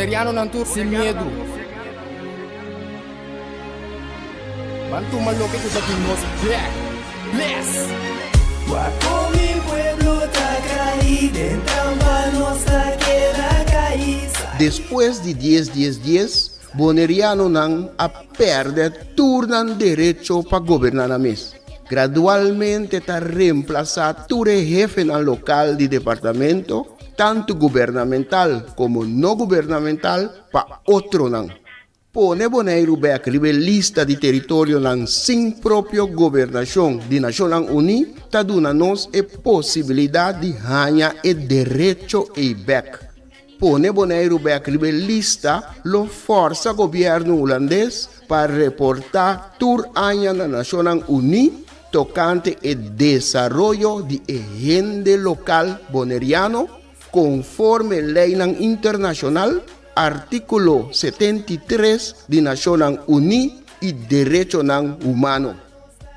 Bonerianonan tur sin miedu. Ban tuma loke ku ta di nos bek. Bless! Wak kon mi pueblo ta kai den trampa nos ta keda kai. Despues di dies dies dies, Bonerianonan a pèrdè tur nan derecho pa goberná nan mes. Gradualmente ta remplasá tur e hefenan lokal di departamento, tantu gubernamental komo no gubernamental, pa otronan. Pone Boneiru bèk riba e lista di teritorionan sin propio gobernashon di Nashonnan Uní ta duna nos e posibilidat di haña e derecho ei bèk. Pone Boneiru bèk riba e lista lo fòrsa gobièrnu hulandes pa reportá tur aña na Nashonnan Uní tokante e desaroyo di e hende lokal boneriano konforme leinan internashonal, artíkulo 73 di Nashonnan Uní i derechonan humano.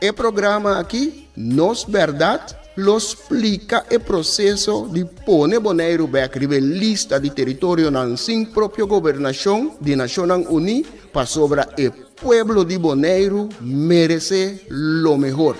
E programa aki, Nos Bèrdat, lo splika e proseso di pone Boneiru bèk riba e lista di teritorionan sin propio gobernashon di Nashonnan Uní pasobra e pueblo di Boneiru meresé lo mehor.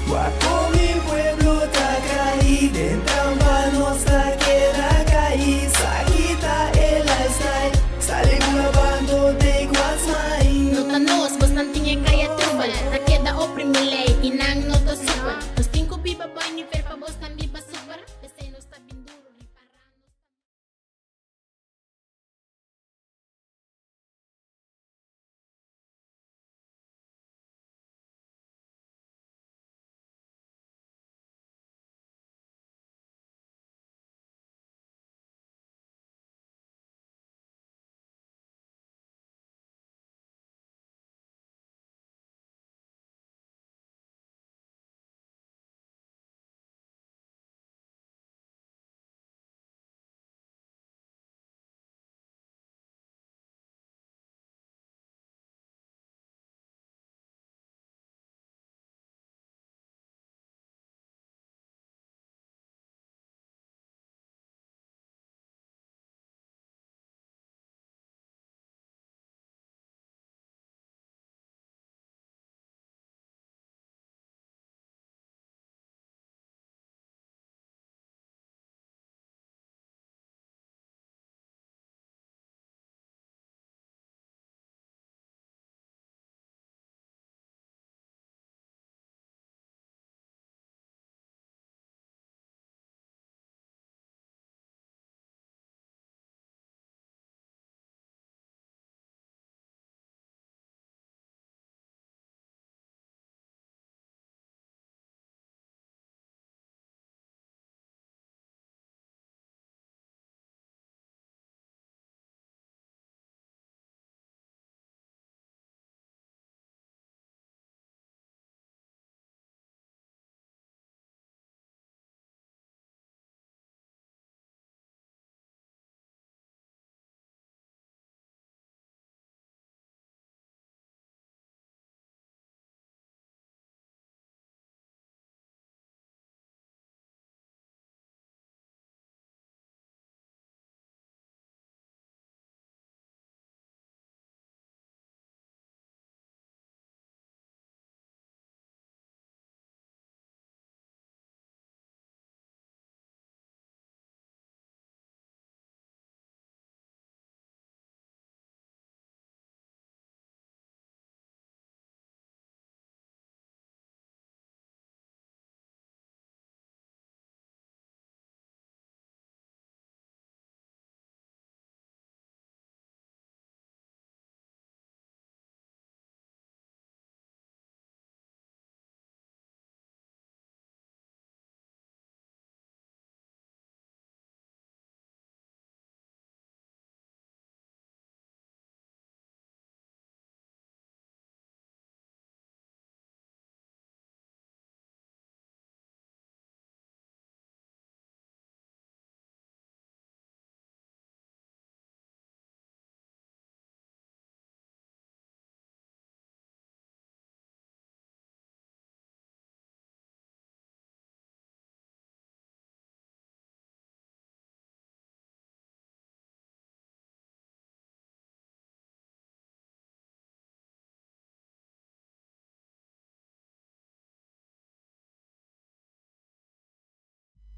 Wak kon mi pueblo ta kai den trampa nos ta keda kai sa kita e lifestyle sali bula bando take what's mine. No ta nos, bosnan tin e kaya trubel. Ta keda oprimi lei i nan no ta super. Nos tin ku biba bai nivel pa bosnan biba super. P'esei nos ta bin duru ripará nos ta.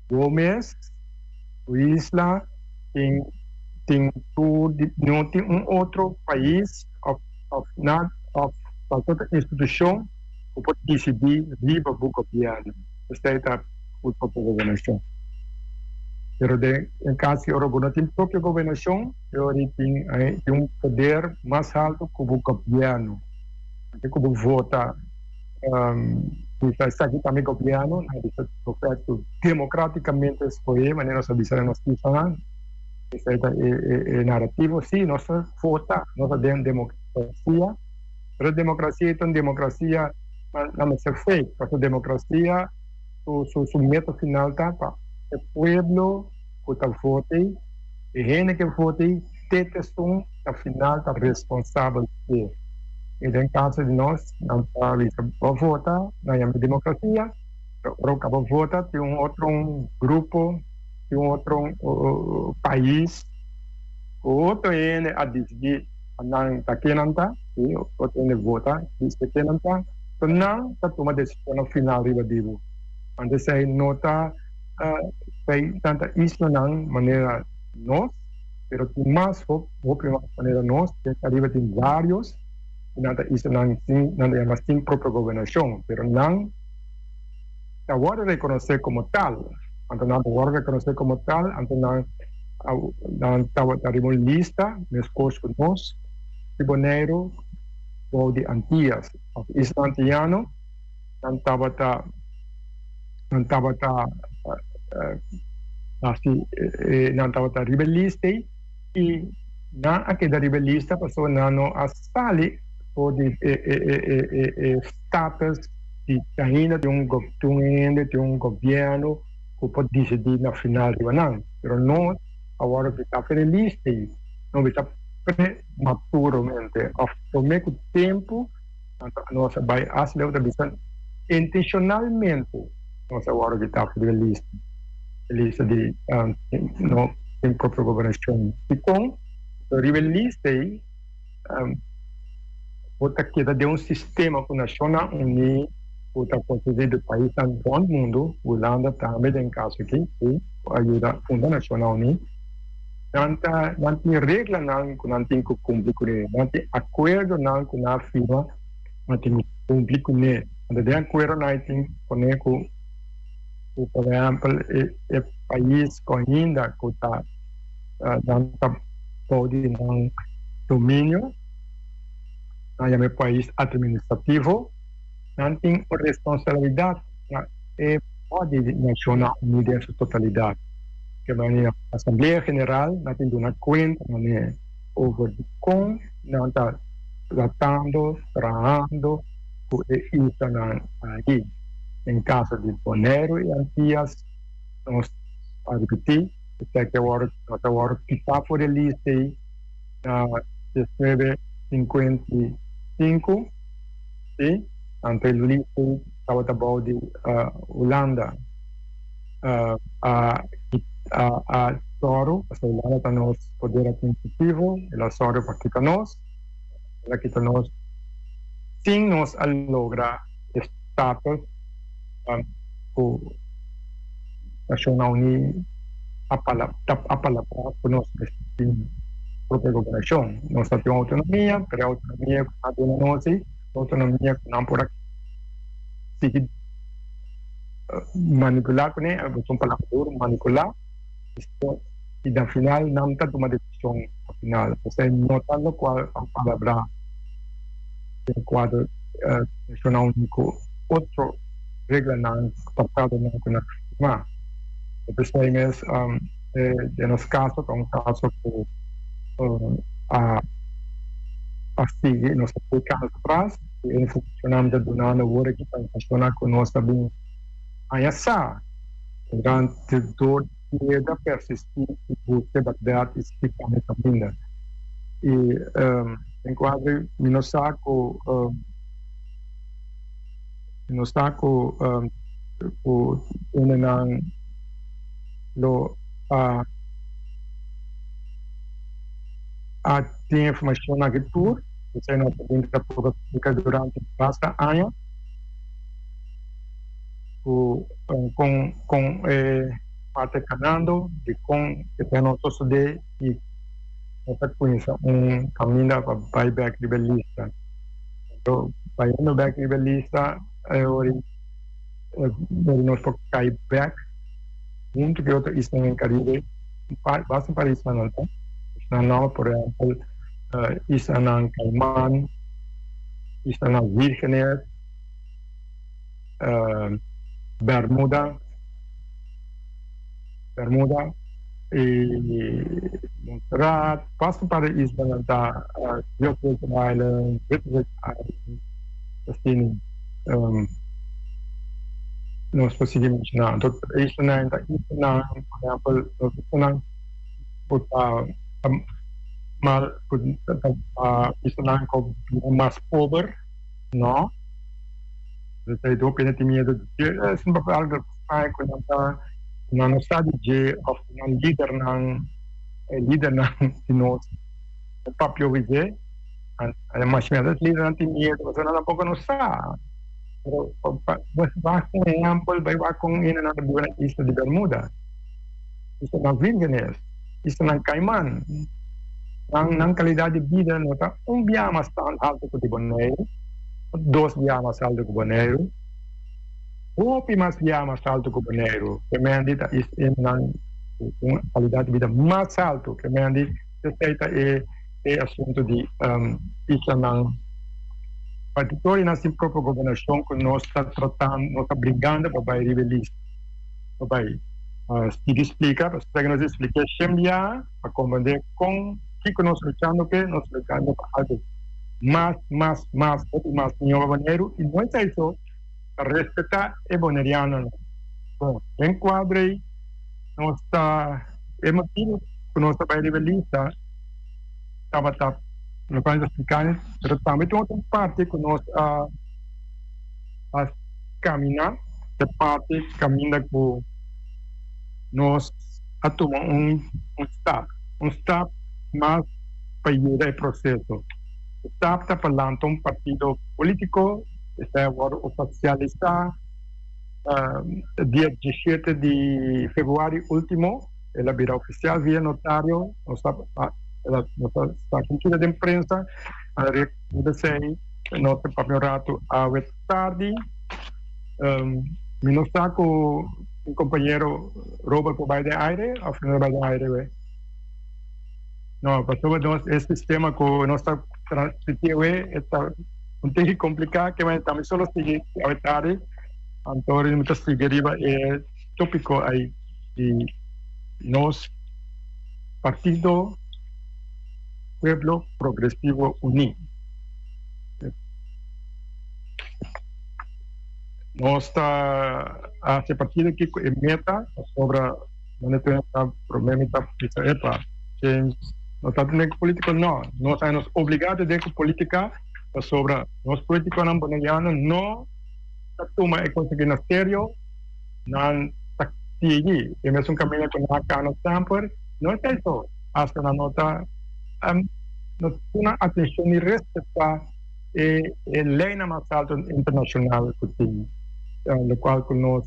Bo mes, bo isla tin tin tur di no tin un otro pais of of nada of cualkier otro institucion cu por dicidi riba bo gobierno. Esey ta bo propio gobernacion. Pero den e caso di ora bo no tin propio gobernacion, e ora ei tin tin un poder mas halto cu bo gobierno. Antes cu bo vota bisa esaki ta mi gobierno, nan a bisa perfecto democraticamente escoge manera nos a bisa den nos kisanan. Esey ta e narativo. Si, nos ta vota, nos ta den democracia, pero democracia ta un democracia nan mester fake, pasobra democracia su meta final ta pa e pueblo cu ta vota ey, e hende cu vota ey, te esun ta final ta responsabel p'e. Y den caso di nos, nan ta bisa bo vota, nan yama democracia, pero ora bo caba vota tin un otro un grupo, tin un otro un pais cu otro hende a dicidi pa nan ta ken nan ta, si, otro hende vota dici ken nan ta, so nan ta tuma decisionnan final riba di bo. Antes esey no ta esey tanta islanan manera nos. Pero tin mas hopi mas manera nos den Caribe tin varios y nan ta islanan sin nan ta yama sin propio gobernacion pero nan ta worde reconoce como tal anto nan ta worde reconoce como tal anto nan nan tabata riba un lista mescos cu nos di Boneiru bou di Antillas of isla Antillano nan tabata nan tabata hasi nan tabata riba e lista ei i nan a keda riba e lista pasobra nan no a sali for di e e e e e status di ainda tin un tin un hende tin un gobièrnu ku por disidí na final riba nan pero nos awor ku ta for e lista ei nos bisa prematuramente òf promé ku tempu. Anto nos a bai hasi leu ta bisa intencionalmente nos a wòrdu kitá for di e lista, e lista di no tin propio gobernashon. Dikon? Pasobra riba e lista ei bo ta keda den un sistema ku Nashonnan Uní ku ta konsistí di paisnan rònt mundu, Hulanda tambe den kaso aki, si, ku a yuda funda Nashonnan Uní. Nan ta nan tin reglanan ku nan tin ku kumpli kuné. Nan tin akuerdonan ku nan a firma nan tin ku kumpli kuné. Anto den akuerdonan ei tin pone ku ku por ehèmpel e e pais ku ainda ku ta nan ta bou di nan dominio, nan yama e pais atministrativo, nan tin un responsabilidat na e body di Nashonnan Uní den su totalidat. Ke manera Asamblea General nan tin duna kuenta manera over di kon nan ta tratando, trahando ku e islanan aki. Den kaso di Boneiru i Antias nos a ripití esaki a wòrdu nos a wòrdu kitá for di e lista ei na 1955, si, anto e lista ei tabata bou di Hulanda. A a sòru, pasobra Hulanda ta nos poder administrativo, el a sòru pa kita nos, el a kita nos sin nos a logra e status ku Nashonnan Uní a palabrá ku nos mester tin propio gobernashon. Nos ta tin un outonomia, pero e outonomia ku nan a duna nos ei, outonomia ku nan por a sigui. Manipulá kuné, ta un palabra duru, manipulá, i na final nan ta tuma desishon na final. Esei no ta lokual a palabrá den kuadro Nashonnan Uní ku otro reglanan, tratadonan ku nan a firmá. P'esei mes den nos kaso ta un kaso ku a sigui, nos a pui kas atras. E informacionnan ta dunando awor aki ta informacionnan cu nos ta bin haña sa durante dor di keda persisti y busca e berdad y splica e caminda. Y den cuadro mi no sa cu mi no sa cu cu hendenan lo a a tin informacionnan aki tur. Esei nos a bin ta purba splika durante basta aña ku kon kon e parte kanando di kon esei no sosodé i nos a kuminsá un kaminda pa bai bèk riba e lista. Anto bayendo bèk riba e lista e ora nos por kai bèk huntu ku e otro islanan den Karibe, basta un par islanan ta, islanan nòbo por ehèmpel islanan Cayman, islanan Vírgenes, Bermuda, Bermuda y Montserrat, basta un par di islanan ta York Virgin Islands, British Virgin Islands, asina nos por sigui menciona. Anto e islanan ta islanan, por ehempel, nos islanan cu ta mal, cu ta islanan cu bira mas pober, no. Esei hopi hende tin miedu di dje. Esei no ta algu straño ku nan ta, ku nan no sa di dje òf ku nan lidernan, e lidernan di nos no papia obi dje. Mas miedu es lidernan tin miedu pasobra nan tampoko no sa. Pero basta un ehèmpel bai wak kon hendenan ta biba na isla di Bermuda, islanan Vírgenes, islanan Cayman. Nan kalidat di bida no ta un biaha mas haltu ku di Boneiru. Dos biaha mas altu ku Boneiru, hopi mas biaha mas altu ku Boneiru. Ke mendi ta is nan ku un kalidat di bida mas altu. Ke mendi esei ta e e asuntu di islanan partitori nan sin propio gobernashon ku nos ta tratando, nos ta brigando pa bai riba e lista, pa bai sigui splika, pasobra ku nos a splika shen biaha pa komprende kon kiko nos luchando p'e, nos luchando pa algu. Mas, mas, mas, hopi mas mihó pa Boneiru i no esei so, ta respetá e bonerianonan. Bon, den kuadro ei nos ta, e motibu ku nos ta bai riba e lista tabata lokual mi ta splikando, pero tambe tin otro parti ku nos a a kaminá, e parti kaminda ku nos a tuma un un stap, un stap mas. pa yuda e proseso. E stap ta pa lanta un partido politico, esei a wordo oficialisa dia diesshete di februari ultimo, el a bira oficial via notario, nos ta nos ta sta cumpida den prensa, riba esei nos ta papia un rato awe tardi. Mi no sa cu mi compañero Robert por bay den aire of no ta bay den aire we. No, pasobra nos e sistema ku nos ta transmití awe e ta un tiki kompliká ke men tambe solo sigui awe tardi anto mi ta sigui riba e tópiko ai di nos Partido Pueblo Progresivo Uní. Nos ta hasi e partido aki ku e meta pasobra. Mane pensa prome mi ta bisa epa James no ta den ku politico no nos a nos obliga ta den ku politica pasobra nos politiconan boneriano no ta tuma e cosa aki na serio nan ta sigui e mesun caminda cu nan a cana semper no esey so hasta nan no ta no tuna atencion ni respeta e e leynan mas alto internacional cu tin locual cu nos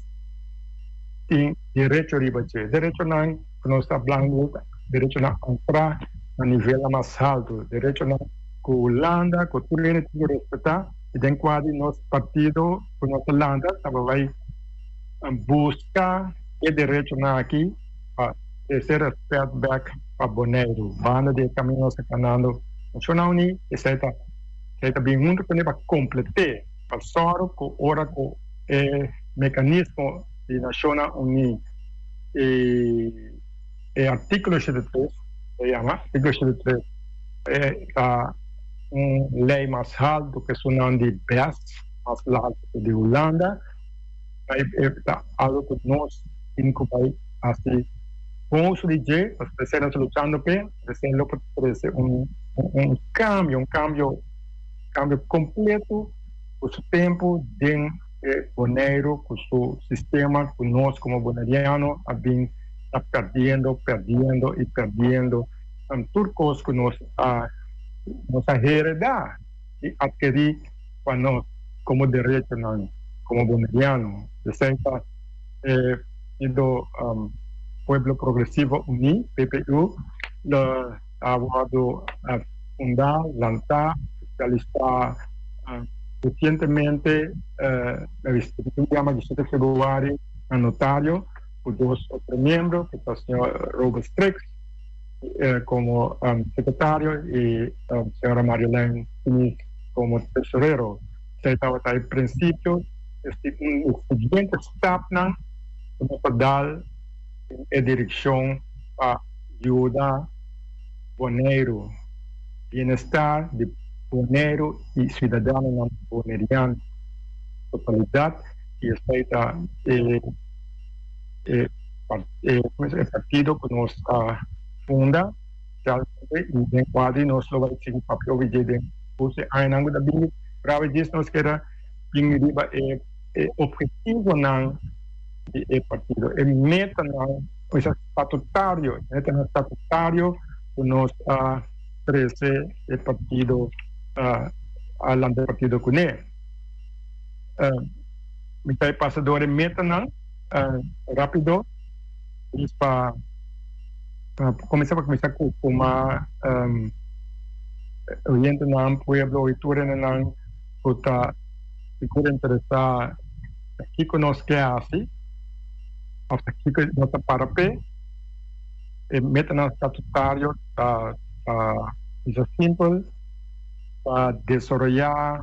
tin derecho riba dje. Derechonan ku nos ta hablando ta derechonan ankrá na nivelnan mas haltu, derechonan ku Hulanda, ku tur hende tin ku respetá i den kua di nos partido ku nos ta lanta tabata bai buska e derechonan aki pa trese rèspèt bèk pa Boneiru. Banda di e kaminda nos ta kanando Nashonnan Uní, esei ta esei ta bin huntu kuné pa komplet'é, pa sòru ku ora ku e mekanismo di Nashonnan Uní i e artíkulo shete tres ta yama artíkulo shete tres e ta un lei mas haltu ku esunnan di bes mas largu ku di Hulanda e ta algu ku nos tin ku bai hasi bon uso di dje pasobra esei nos ta luchando p'e esei lo por trese un un kambio un kambio kambio kompleto ku su tempu den e Boneiru ku su sistema ku nos komo boneriano a bin ta perdiendo, perdiendo i perdiendo tur kos ku nos a nos a heredá i atkerí pa nos komo derechonan komo boneriano. Esei ta e sido. Pueblo Progresivo Uní, PPU, lo a wòrdu fundá, lantá, ofisialisá resientemente, na 17 februari na notario ku dos otro miembro, ku ta señor Robert Strix komo sekretario i señora Marjolein Smith komo tesorero. Esei tabata e prinsipio, e siguiente stapnan ku nos ta dal den e direkshon pa yuda Boneiru, bienestar di Boneiru i siudadanonan boneriano totalidat i esei ta e e e partido ku nos a funda realmente i den kua di nos lo bai sigui papia obi dje den kurso e añanan ku ta bini. Pero awe djis nos keda bin riba e e ophetivonan di e partido, e metanan osea statutario, e metanan statutario ku nos a trese e partido a lanta e partido kuné. Mi ta e pasa dor e metanan rapido djis pa kuminsá pa kuminsá ku kuma oyentenan, pueblo i tur hendenan ku ta sigur interesá ta kiko nos ke hasi òf ta kiko nos ta para p'e. E metanan statutario ta bisa simpel, pa desaroyá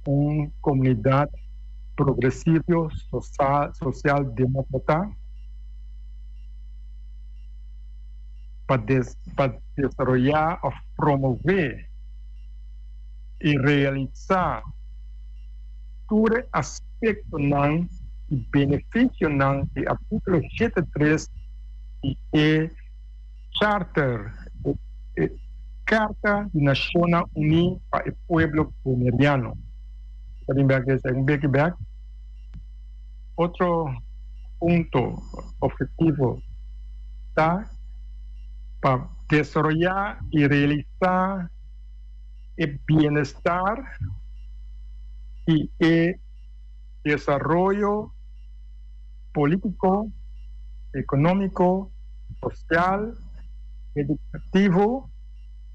un komunidat progresivo, sosial demókrata, pa desaroyá òf promové i realisá tur e aspektonan i benefisionan di artíkulo 73 di e Charter, e Karta di Nashonnan Uní pa e Pueblo Boneriano. Ta bin bek esei, un beki bek. Otro punto ophetivo ta pa desaroyá i realisá e bienestar i e desaroyo polítiko, ekonómiko, sosial, edukativo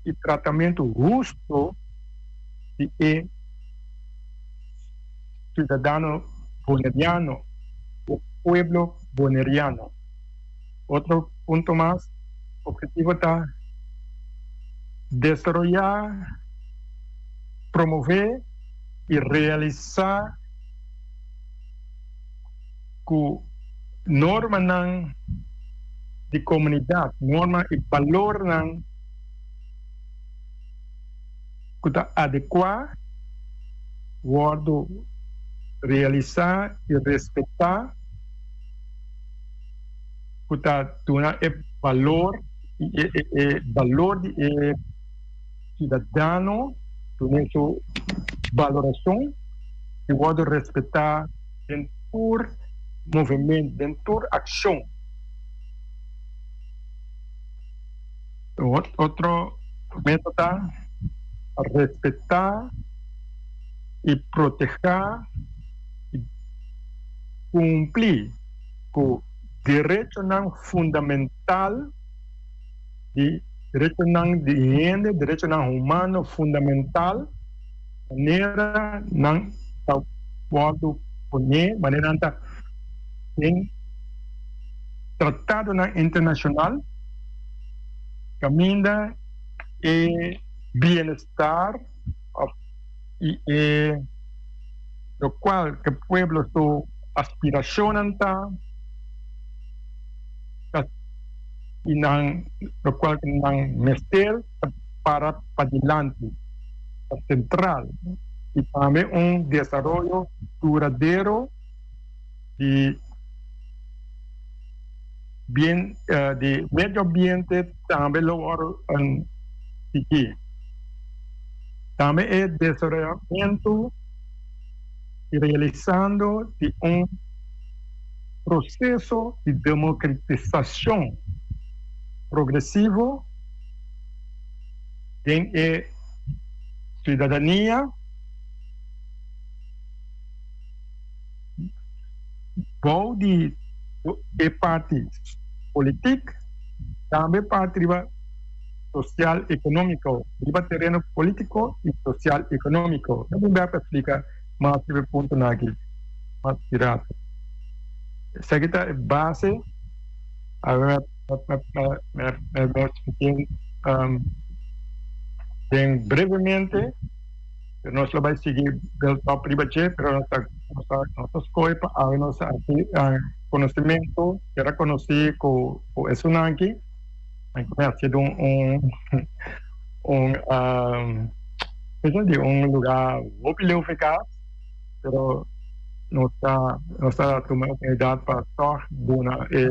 i tratamentu hustu di e siudadano boneriano, e pueblo boneriano. Otro punto mas ophetivo ta desaroyá, promové i realisá ku normanan di komunidat, norma i balornan ku ta adekuá wòrdu realisá i respetá ku ta duna e balor i e balor di e siudadano duna su balorashon i wòrdu respetá den tur movement, den tur akshon. Otro meta ta respetá i protehá i kumpli ku derechonan fundamental di derechonan di hende, derechonan humano fundamental manera nan ta wòrdu poné, manera nan ta den tratadonan internashonal kaminda e bienestar òf i e lokual ku e pueblo su aspirashonnan ta, ta i nan lokual ku nan mester ta para padilanti. Ta sentral i tambe un desaroyo duradero di bien di medio ambiente tambe lo wòrdu sigui. Tambe e desaroyamentu i realisando di un proseso di demokratisashon progresivo den e siudadania bou di e parti. politiek, tambe parti riba sosial ekonómiko, riba tereno polítiko i sosial ekonómiko. Ta bin bèk pa splika mas riba e puntonan aki mas di rato. Esaki ta e base. Awe mi a splike den brevemente, pero nos lo bai sigui build up riba dje, pero nos ta nos ta skohe pa awe nos a hasi konosementu, keda konosí ku esunnan aki. Mi a sido un un un di un lugar hopi leu fi cas, pero nos ta nos ta tuma e oportunidad pa tog duna e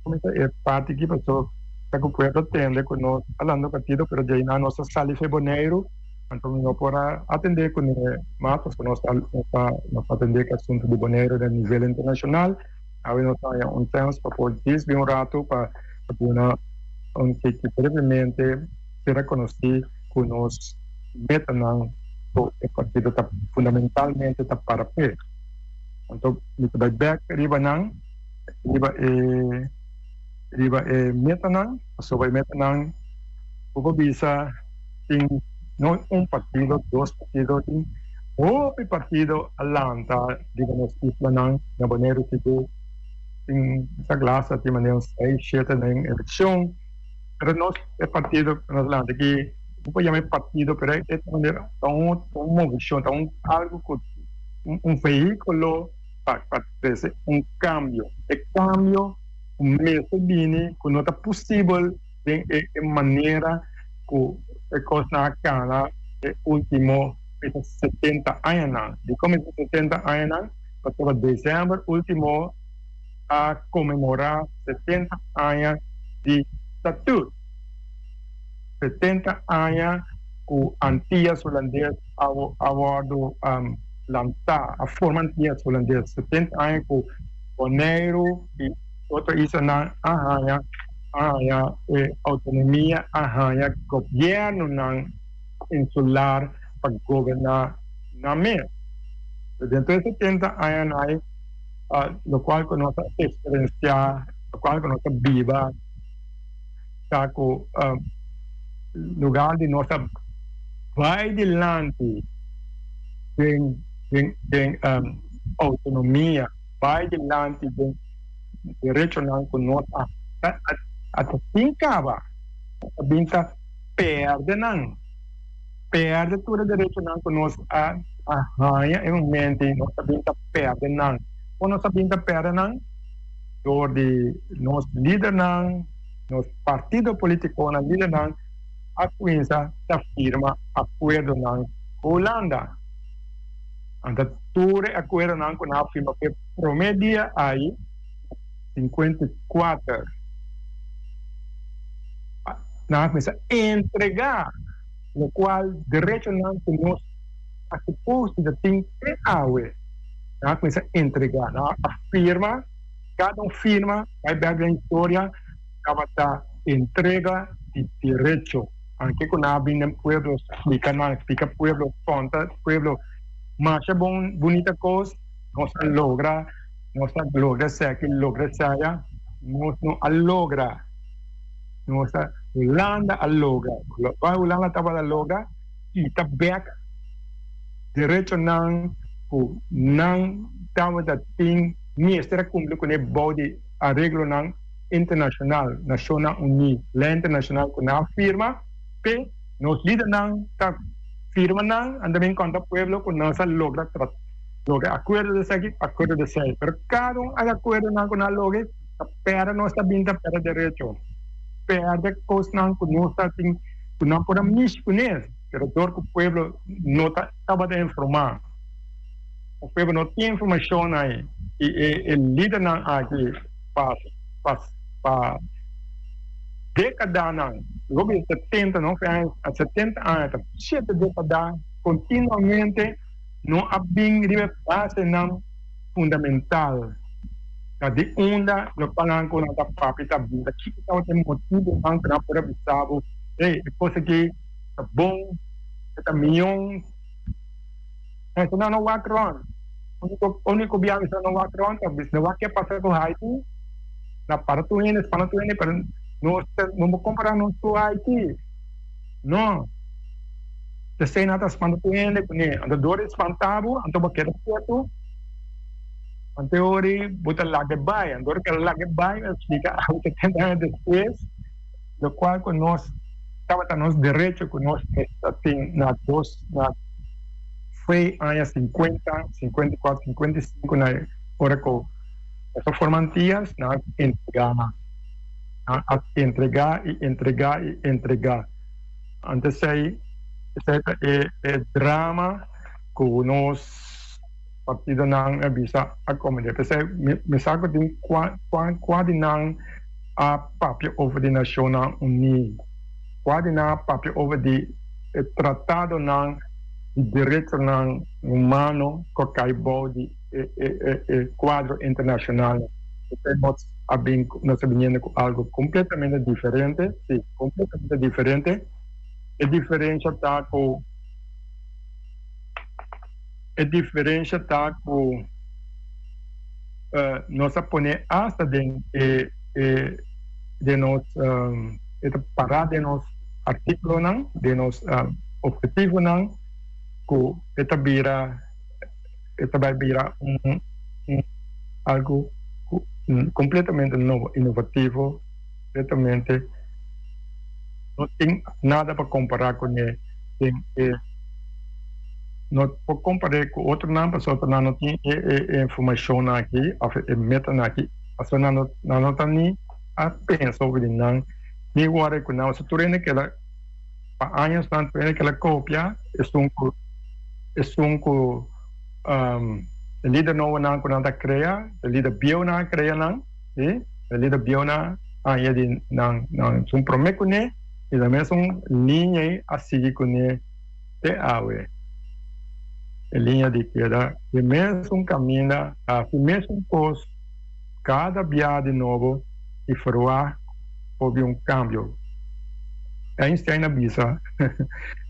cuminsa e parti aki pasobra ta cu pueblo tende cu nos a landa un partido pero djei nan nos a sali fi Boneiru anto mi no por a atende cune mas pasobra nos ta nos ta nos ta atende cu asunto di Boneiru den nivel internacional. Awe nos ta haña un chèns pa por djis bin un ratu pa duna un tiki brevemente sera konosí ku nos metanan ku e partido ta fundamentalmente ta para p'e. Anto mi ta bai bèk riba nan, riba e riba e metanan, pasobra e metanan ku bo bisa tin no un partido, dos partido, tin hopi partido a lanta riba nos islanan. Na Boneiru sigur tin esa glasa tin manera un seis, shete den elekshon. Pero nos e partido ku nos lanta aki, no por yama e partido, pero e ta manera ta un un movishon, ta un algu ku un vehíkulo pa pa trese un kambio. E kambio ku mester bini ku no ta posibel den e manera ku e kosnan a kana e ultimo 70 añanan. Dikon mi bisa 70 añanan? Pasobra desèmber ultimo a konmemorá 70 aña di Statut. 70 aña ku Antillas Hulandes a wòrdu lantá, a forma Antillas Hulandes. 70 aña ku Boneiru i otro islanan a haña a haña e outonomia, a haña gobièrnunan insular pa goberná nan mes. Dentro e 70 añanan ei, lokual ku nos a eksperensiá, lokual ku nos a biba, ta ku lugar di nos a bai dilanti den den den outonomia, bai dilanti den derechonan ku nos a a ta sin kaba, nos a bin ta pèrdè nan, pèrdè tur e derechonan ku nos a a haña e momento ei, nos a bin ta pèrdè nan. Kon nos a bin ta pèrdè nan? Dor di nos lidernan, nos partido politikonan, lidernan a kuminsá ta firma akuerdonan ku Hulanda. Anto tur e akuerdonan ku nan a firma ku e promé dia ai, 54, nan a kuminsá entregá lokual derechonan ku nos a supos di ta tin te awe. Nan a kuminsá entregá, nan a firma, kada un firma bai bèk den historia tabata entrega di derecho. Anke ku nan a bin den pueblo splika nan, splika pueblo, konta pueblo masha bon bunita kos nos a logra. Nos a logra esaki, logra esaya, nos no a logra. Nos a, Hulanda a logra. Lokual Hulanda tabata logra, kita bek derechonan ku nan tabata tin mester a kumpli kuné bou di areglonan internashonal, Nashonnan Uní, lei internashonal ku nan a firma p'e. Nos lidernan ta firma nan, anto bin konta pueblo ku nos a logra Loke akuerdo di esaki, akuerdo di esei. Pero kada un a akuerdonan ku nan loke ta pèrdè nos ta bin ta pèrdè derecho. Pèrdè kosnan ku nos ta tin ku nan por a mishi kunes, pero dor ku pueblo no ta tabata informá. E pueblo no tin informashon ai i e e lidernan aki pa pa pa dekadanan, loke di 70 no 70 aña ta shete dekada kontinuamente. No a bin riba e basenan fundamental. Ta di unda lo panan ku nan ta papia ta bin? Ta kiko tabata e motibunan ku nan por a bisa bo, Hey, e kos aki ta bon, e ta mion? Esnan no wak rònt. Úniko, úniko biaha ku esnan no wak rònt ta bisa wak ke pasa ku Haiti. Na para tur hende, spanta tur hende, pero nos ta, no por compara nos cu Haiti. No. P'esei nan ta spanta tur hende kuné. Anto dor di spanta bo, anto bo keda ketu, anto e ora bo ta laga e bai. Anto ora ku a laga e bai, mi a splika abo 70 aña despues, lokual ku nos tabata nos derecho ku nos mester tin na dos, na fue aña 50, 54, 55 na ora ku Esta forma Antillas nan a entrega nan. Nan a entrega y entrega y entrega. Anto esey, esey ta e e drama cu nos partidonan a bisa a comete. P'esey mi mi sa cu tin cua cua cua di nan a papia over di Nacionnan Uní, cua di nan a papia over di e tratadonan di derechonan humano cu a cay bou di e cuadro internacional. Esey nos a bin, nos a biniendo cu algo completamente diferente, si, completamente diferente. E diferencia ta cu, e diferencia ta cu nos a pone hasta den e, e, den nos, e ta para den nos articulonan, den nos obhetivonan cu e ta bira. E ta bai bira un un algu completamente nobo, inovativo, completamente no tin nada pa compara cune den e no por compare cu otronan pasobra otronan no tin e e informacionnan aki of e metanan aki pasobra nan no nan no ta ni a pensa over di nan ni worde cu nan pasobra tur hende keda pa añosnan tur hende keda copia esun cu esun ku e lider nobonan ku nan ta krea, e lider bieunan a krea nan, si, e lider bieunan a haña di nan nan sun promé kuné i ta mesun liña ei a sigui kuné te awe. E liña di keda e mesun kaminda, hasi mesun kos kada bia di nobo i ferwagt por bin un kambio. Einstein a bisa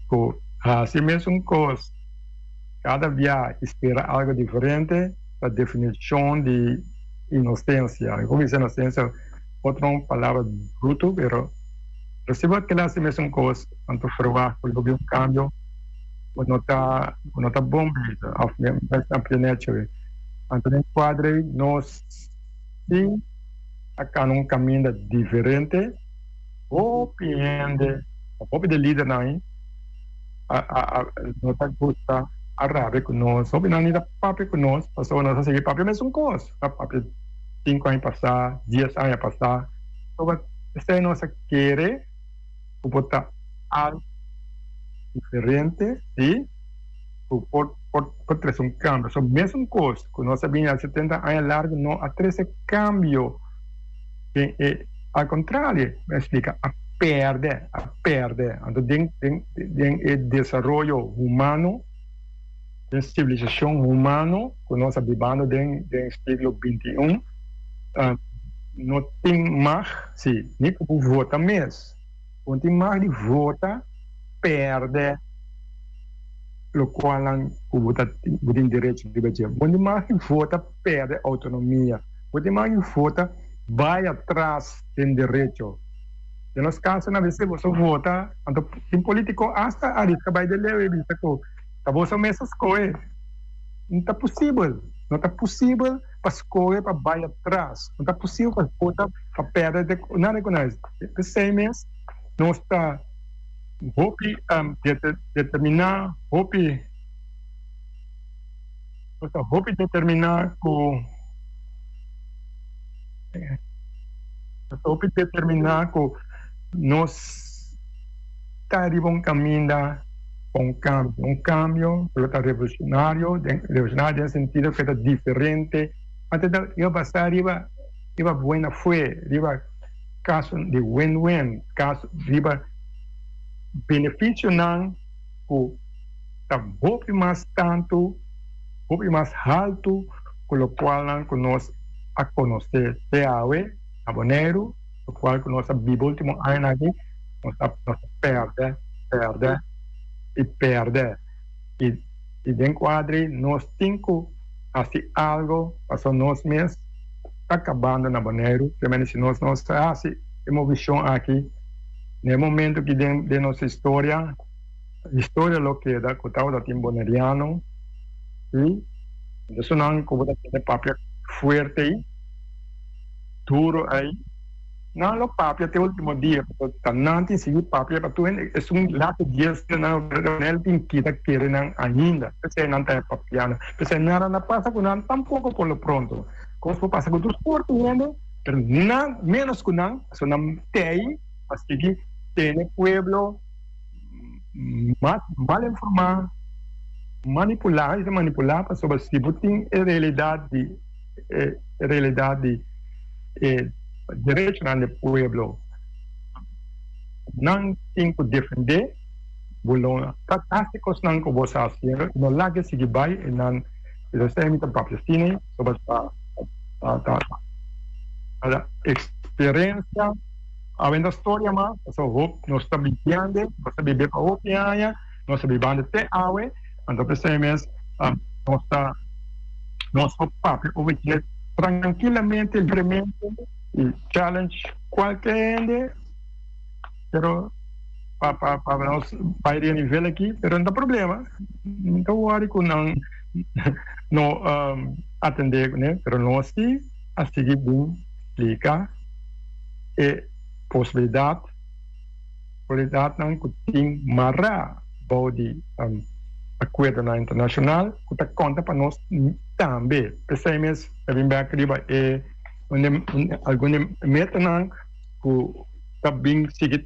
ku hasi mesun kos kada bia i spera algo diferente ta definishon di inosensia. Mi por bisa inosensia otro un palabra bruto, pero pero si bo a keda hasi mesun kos anto ferwagt ku lo bin un kambio bo no ta bo no ta bon bisa òf anto den kuadra ei nos si a kana un kaminda diferente. Hopi hende, hopi di lidernan ei a a a no ta gusta a rabia ku nos. Hopi nan ni ta papia ku nos pasobra nos a sigui papia mesun kos. A papia sinku aña pasá, dies aña pasá. Pasobra esei nos a kere ku por ta algu diferente, si, ku por por por trese un kambio. So mesun kos ku nos a bini a 70 aña largu no a trese kambio den e al kontrario mi a splika a pèrdè a pèrdè anto den den den e desaroyo humano den sivilisashon humano ku nos a bibando den den siglo 21 no tin mag si ni ku bo vota mes bo no tin mag di vota pèrdè lokualnan ku bo ta bo tin derecho riba dje bo no tin mag di vota pèrdè outonomia. Bo tin mag di vota bai atras den derecho. Den nos caso na bc boso vota, anto tin politico hasta a risca bai de leu y bisa cu ta boso mes a scohe. No ta posibel, no ta posibel pa scohe pa bai atras, no ta posibel pa vota pa perde de nada cu nada. P'esey mes nos ta hopi determina, hopi. Nos ta hopi determiná ku nos ta hopi determiná ku nos ta riba un kaminda pa un kambio, un kambio ku lo ta revolucionario, revolucionario den sentido ku e ta diferente, antes ta iba basá riba riba buena fe, riba kaso di win-win, kaso riba benefisionan ku ta hopi mas tantu, hopi mas haltu ku lokualnan ku nos a konosé te awe na Boneiru, lokual ku nos a biba último añanan aki, nos a nos a pèrdè, pèrdè i pèrdè. I i den kuadri nos tin ku hasi algu pasobra nos mes. ta kabando na Boneiru, kemende si nos no sa hasi e movishon aki na e momento ki den den nos historia, historia lo keda ku tabata tin boneriano i esunnan ku bo ta tende papia fuerte ei, duro ei. Nan lo papia te ultimo dia, pasobra ta nan tin sigui papia pa tur hende. Esun lati dies nan Leonel tin kita kere nan ainda, p'esei nan ta e papiando. P'esei nada na pasa ku nan tampoko por lo pronto. Kos por pasa ku tur sorto hende, pero nan menos ku nan, pasobra nan tei pa sigui tene pueblo mas mal informá, manipulá, esei manipulá pasobra si bo tin e realidat di e realidat di e derechonan di pueblo nan tin ku defendé bo lo ta hasi kosnan ku bo sa hasiendo i no laga sigui bai i nan esei mi ta papia asina soba ta ta ta eksperensia awenta storia mas pasobra hop nos ta bibiande nos ta bibe pa hopi aña nos ta bibando te awe anto p'esei mes nos ta nos por papia over dje trankilamente libremente y challenge cualke hende pero pa pa pa nos bay den nivel aki pero no ta problema no ta worry cu nan no atende cune pero nos si a sigui bin splica e posibilidad Autoridadnan cu tin mara bou di acuerdonan internacional cu ta conta pa nos tambe. P'esey mes ta bin bek riba e algun di metanan cu ta bin sigui,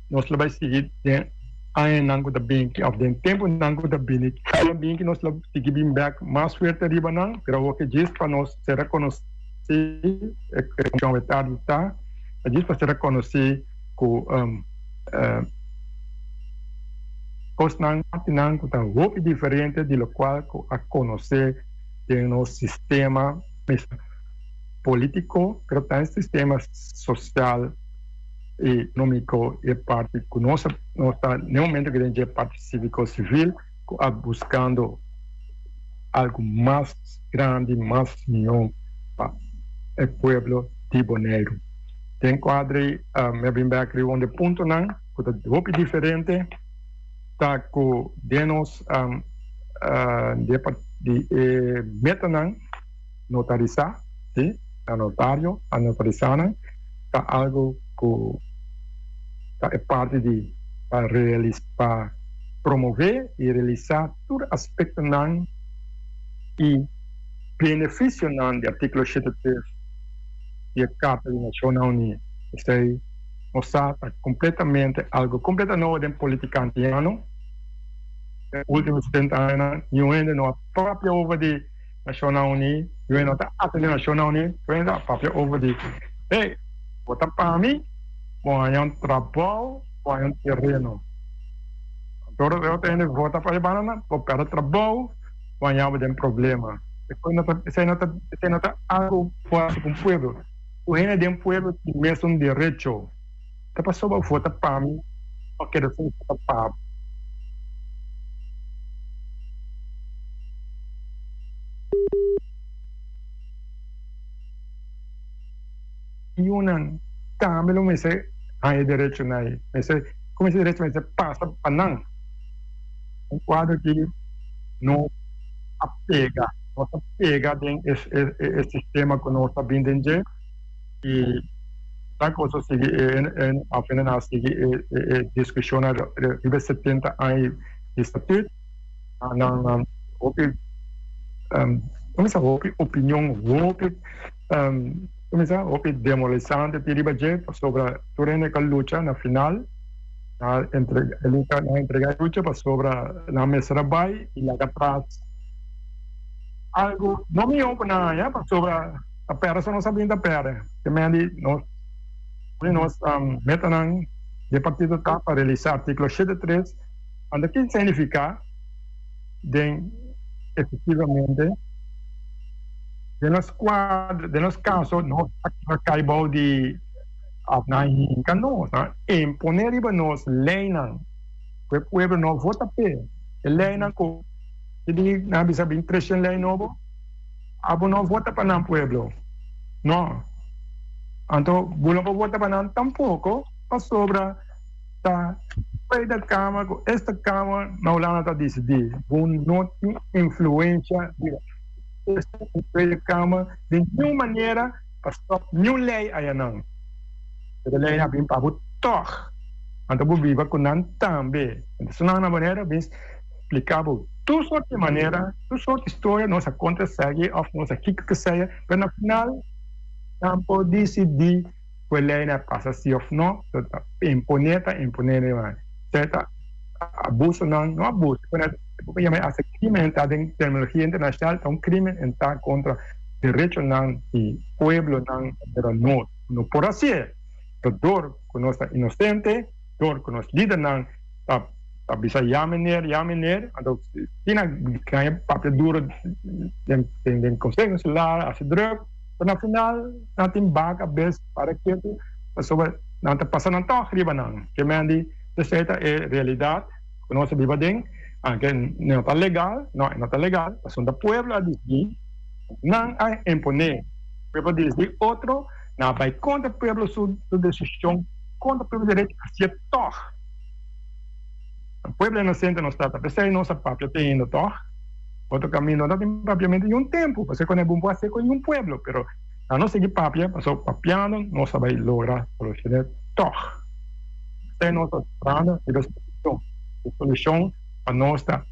nos lo bay sigui den añanan cu ta bin of den temponan cu ta bini. Ta bin cu nos lo sigui bin bek mas fuerte riba nan, pero awor ke djis pa nos ser reconoci, e cuestion ta, djis pa ser reconoci. ku kosnan nan ku ta hopi diferente di lokual ku a konosé den nos sistema polítiko, pero tambe sistema sosial i ekonómiko i e parti ku nos nos ta na e momento ku den dje parti síviko sivil ku a buskando algu mas grandi, mas mihó pa e pueblo di Boneiru. Den kuadre mi a bin bek riba un di e puntonan ku ta hopi diferente ta ku den nos di e metanan notarisá, si, na notario a notarisá nan, ta algu ku ta e parti di pa pa promové i realisá tur aspektonan i benefisionan di artíkulo 73. Di e Karta di Nashonnan Uní. Esei nos sa ta kompletamente algu kompleta nobo den politika antiano. Den ultimo 70 añanan niun hende no a papia over di Nashonnan Uní, niun hende no ta atendé Nashonnan Uní, tur hende a papia over di, hey, bo ta pa mi, bo haña un trabou, bo haña un tereno. Anto e otro hende vota pa e banda, bo pèrdè trabou, bo haña bo den problema. Esei no ta, esei no ta algo fuerte ku un pueblo. Ku hende den pueblo tin mesun derecho. Ta pasobra bo vota pa mi o keda sin vota pa bo. Yunan tambe lo mester haña derecho na ei. Mester, ku mester derecho mester pasa pa nan. Un kuadro ki no. A pega, nos a pega den e e sistema ku nos a bin den dje i ta kos a sigui e afe nan a sigui e e diskushonnan riba e 70 aña di statut nan nan hopi kuminsá hopi opinion hopi kuminsá hopi demoralisante tin riba dje pasobra tur hende ku a lucha na final. Nan a entrega e lucha, nan a entrega e lucha pasobra nan mester a bai i laga tras algu no mihó ku nan haña pasobra ta pèrdè so nos a bin ta pèrdè. Te men di nos un di nos metanan di e partido ta pa realisá artíkulo 73 anto ki signifiká den efektivamente den nos kuadro den nos kaso nos a kai bou di Of nan hinka nos, nan imponé riba nos leinan ku e pueblo no vota p'e. E leinan ku di nan a bisa bin trese un lei nobo, abo no vota pa nan pueblo. No. Anto bo no por vota pa nan tampoco pasobra ta Tweede Kamer cu Eerste Kamer na Hulanda ta dicidi. Bo no tin influencia riba Eerste y Tweede Kamer di niun manera pa stop niun ley ayanan. Pero ley a bin pa bo tog. Anto bo biba cu nan tambe. Anto su nan na manera bin splica bo tur soort di manera, tur soort di storia nos a contra esaki of nos a kiko ke sea, pero na final nan por dicidi cu e ley na pasa si of no. So ta impone ta impone riba nan. Esei ta abusonan, no abuso, bo por yama hasta crimen ta den terminologia internacional ta un crimen en ta contra derechonan di pueblonan manera nos. No por hacié, pero dor cu nos ta inocente, dor cu nos lidernan ta ta bisa ya meneer, ya meneer, anto asina gaña papia duro den den conseho insular, haci druk, pero na final nan tin baka bes para ketu pasobra nan ta pasa nan tog riba nan. Ke men di esei ta e realidad cu nos ta biba den, aunke no ta legal, no e no ta legal, pasobra ta pueblo a dicidi, nan a impone, pueblo a dicidi otro, nan a bay contra pueblo su decision, contra pueblo su derecho, hacié tog. Pueblo inocente nos trata, p'esei nos a papia te ainda tog. Otro caminda no ta tin papiamento y un tempo, pasobra cu no e bon por hacer cu ningun pueblo, pero na nos sigui papia, pasobra papiando nos ta bay logra soluciona tog. P'esei nos ta trahando riba e solucion. E solucion pa nos ta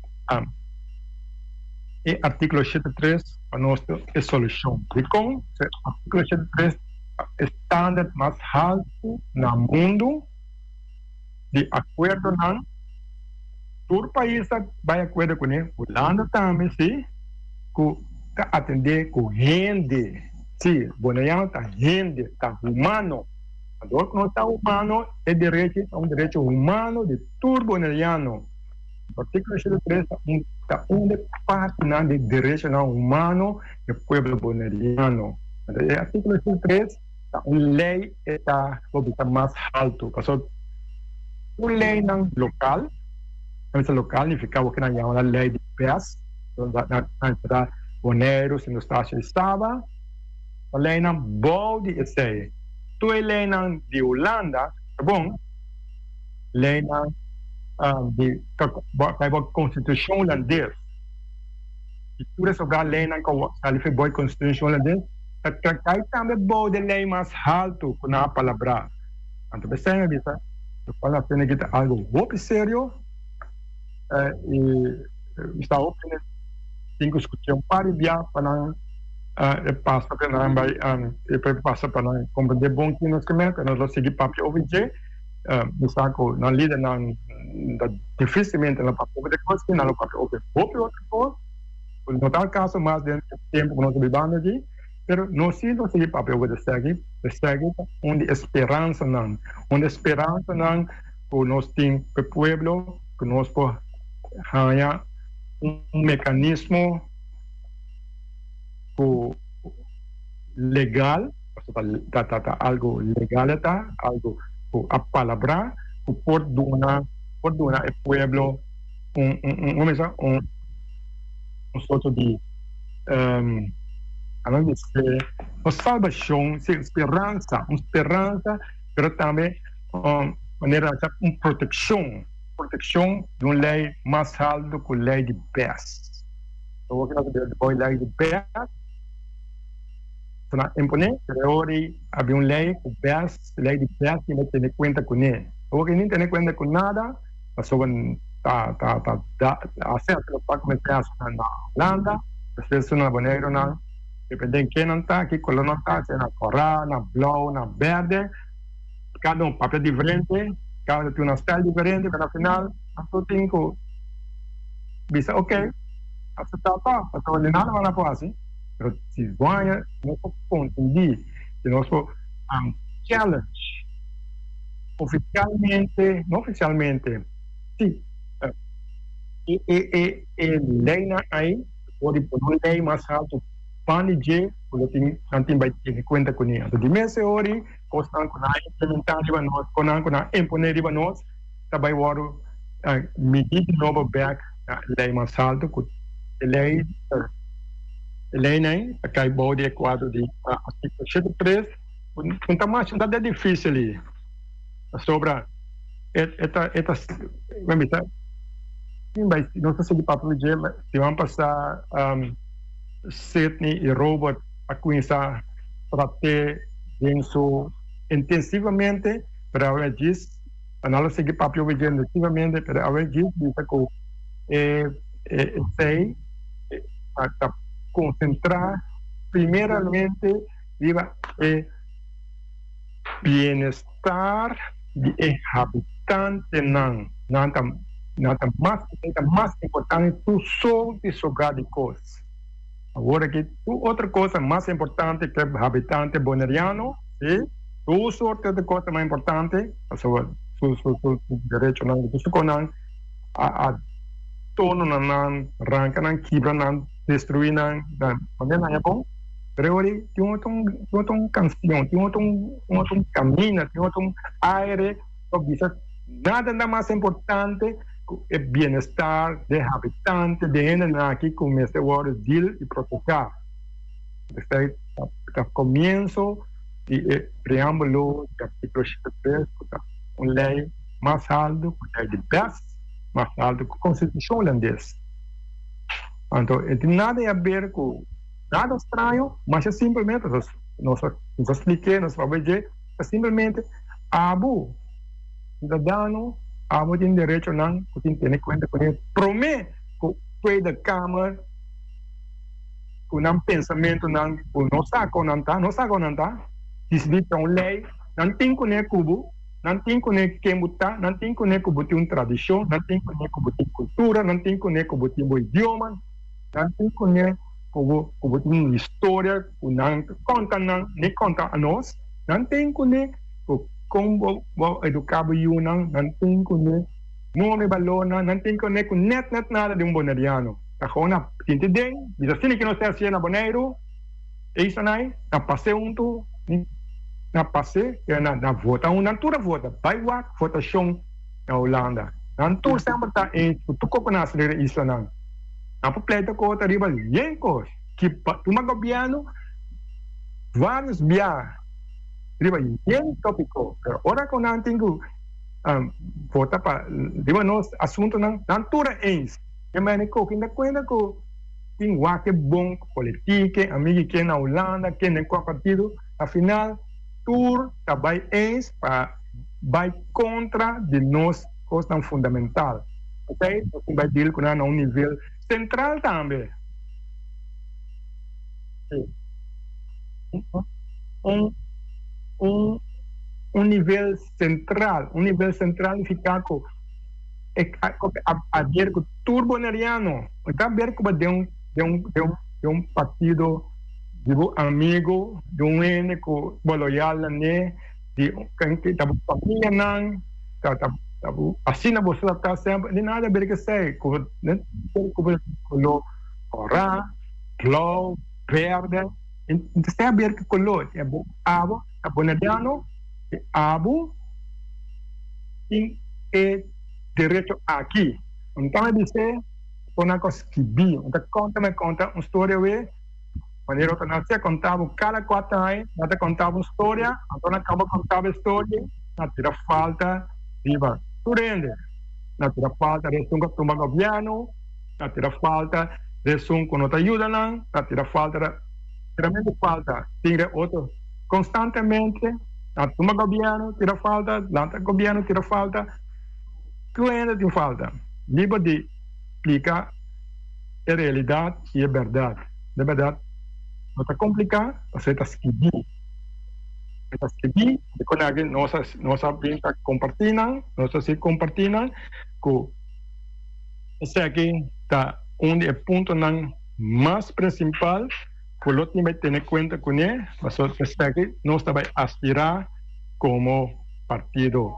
e articulo 73 pa nos ta e solucion. Dicon? Articulo 73 ta e standard mas halto na mundo. Di akuerdonan, tur pais ta bai akuerdo kuné, Hulanda tambe si, ku ta atendé ku hende. Si, Boneiano ta hende, ta humano. Dor ku nos ta humano, e derechi ta un derecho humano di tur Boneiano. Artíkulo 83 ta un ta un di e partinan di derechonan humano di pueblo Boneiano. E artíkulo 83 Ta un ley e ta bo bisa mas halto pasobra tur leynan local, nan bisa local nifica bo kinan yama nan ley di bes, nan ta Boneiru, Sint Eustatius y Saba, ta leynan bou di esey. Tur e leynan di Hulanda ta bon, leynan di ta bo constitucion Hulandes y tur e sobra leynan cu sali for bo constitucion Hulandes. Ta kai tambe bou den lei mas haltu ku nan a palabrá. Anto p'esei mi a bisa, lokual nan tene ki ta algu hopi serio i mi sta hopi tin ku skuch'é un par di bia pa nan e pasa pa nan bai e pasa pa nan komprendé bon ki nos ke men, pero nos lo sigui papia over dje. Mi sa ku nan lidernan ta difisilmente nan papia over de kos aki, nan lo papia over hopi otro kos. No ta al caso mas den e tempo cu nos ta bibando aki, pero nos si lo sigui papia over esaki. Esaki ta un di e speransanan, un di e speransanan cu nos tin pa e pueblo, cu nos por haya un mecanismo cu legal, pasobra ta ta algo legal e ta, algo cu a palabra, cu por duna, por duna e pueblo un, un, un, un, un sorto di um, un salvacion, sí, speransa, un speransa, pero tambe um, manera un proteccion, proteccion di un ley mas alto cu ley di bes. So, loke nos ta bay ley di bes, na impone, pero ora había un ley cu bes, ley di bes, tin tene cuenta cune. Ora ni tene cuenta cu nada, pasobra ta ta ta da hace hace lo cual comenzá hace na Hulanda, despues na Boneiru nan, depende en ke nan ta, ki color nan ta, sea na kòrá, na blou, na bèrdè, kada un papia diferente, kada un tin una stèl diferente, pero na final nan tur tin ku bisa ok, aseptá tòg, pasobra di nada nan por hasi, pero si bo haña nos por kontendí, si nos por challenge. Oficialmente, no oficialmente, si, e e e e leynan ay por di pone un ley mas halto pan di dje cu lo tin nan tin bay tene cuenta cune. Anto di mes e ori cosnan cu nan a implementa riba nos, cosnan cu nan a impone riba nos ta bay wordo midi di nobo bek na e ley mas halto cu e ley ta. E leinan ta kai bou di e kuadro di artíkulo shete tres, ku no ta masha, no ta de difísil ei, pasobra e e ta e ta mi bisa bai nos ta sigui papia dje siman pasá Sidney i Robert a kuminsá trat'é den su intensivamente, pero awe djis nan lo sigui papia over dje intensivamente, pero awe djis bisa ku e esei ta konsentrá primeramente riba e bienestar di e habitantenan. Nan ta nan ta mas esei ta mas importante tur soort di sobrá di kos. Awor aki tur otro kos ta mas importante ke habitante boneriano, si, tur soort di kos ta mas importante pasobra su su su derechonan di tur su konan a a tono na nan, ranka nan, kibra nan, destruí nan, nan manera nan e bon. Pero ora tin otro tin otro un canción, tin otro un otro un camina, tin otro un aire pa bisa nada ta mas importante cu e bienestar de habitante, de hendenan aki cu mester wordo deal y proteha. Esey ta comienzo di e preambulo di articulo 83 cu ta un ley mas alto cu ley di bes, mas alto cu constitucion Hulandes. Anto e tin nada di haber cu nada straño, masha simpelmente, nos a spliké, nos a papia dje, ta simpelmente abo, ciudadano, abo tin derechonan cu tin tene cuenta cu prome cu Tweede Kamer cu nan pensamentonan cu no sa con nan ta, no sa con nan ta, dicidi pa un ley, nan tin cune cu bo, nan tin cune ken bo ta, nan tin cune cu bo tin un tradicion, nan tin cune cu bo tin cultura, nan tin cune cu bo tin bo idioma, nan tin cune cu bo cu bo tin un historia cu nan ta conta nan, ni conta anos, nan tin cune cu con bo bo educa bo yunan, nan tin cune nome balornan, nan tin cune cu net net nada di un boneriano. Ta gewoon a sinti den, bisa asina ki nos ta hacié na Boneiru, eisanai, na pas'é huntu, na pas'é, na na vota huntu, nan tur a vota, bai wak votacion na Hulanda, nan tur semper ta eens cu tur koko na haci riba e islanan, nan por pleita kos ariba yen kos, ki pa tuma gobierno varios bia riba yen topico, pero ora cu nan tin cu vota pa riba nos asuntonan, nan tur a eens. E mene koki ta kuenta ku tin wak e bon politike, amigi ken na Hulanda, ken den kua partido, na final tur ta bai eens pa bai kontra di nos kosnan fundamental. Esei nos tin bai deal ku nan na un nivel sentral tambe. Un un un nivel sentral, un nivel sentral nifiká ku. E a ber ku tur boneriano, e ta ber ku den un den un den un den un partido di bo amigo, di un hende ku bo loyal na ne, di ken ku ta bo famianan, ta ta ta bo asina bo sa ta semper, di nada ber ku esei, ku ku bo koló kòrá, blou, bèrdè, no ta ber ku koló, e bo abo ta boneriano, e abo tin e derecho aki. Anto mi bis'é, Bo nan ko skibí. Mi ta konta, mi konta un storia awe, manera otro nan siña konta bo kada kuater aña, nan ta konta bo un storia, anto nan kaba konta bo e storia, nan tira falta riba tur hende. Nan tira falta riba esun ku a tumba gobièrnu, nan tira falta riba esun ku no ta yuda nan, nan tira falta riba, tiramentu falta tin riba otro konstantemente. Na tuma gobierno tira falta, lanta gobierno tira falta, tur hende tin falta. Liber di splica e realidad y e berdad. De berdad no ta complica, pasobra e ta skibi. E ta skibi, di con aki nos a nos a bin ta comparti nan, nos ta sigui comparti nan cu esaki ta un di e puntonan mas principal. Ku lo tin bai tene kuenta kuné, pasobra esaki nos ta bai aspirá komo partido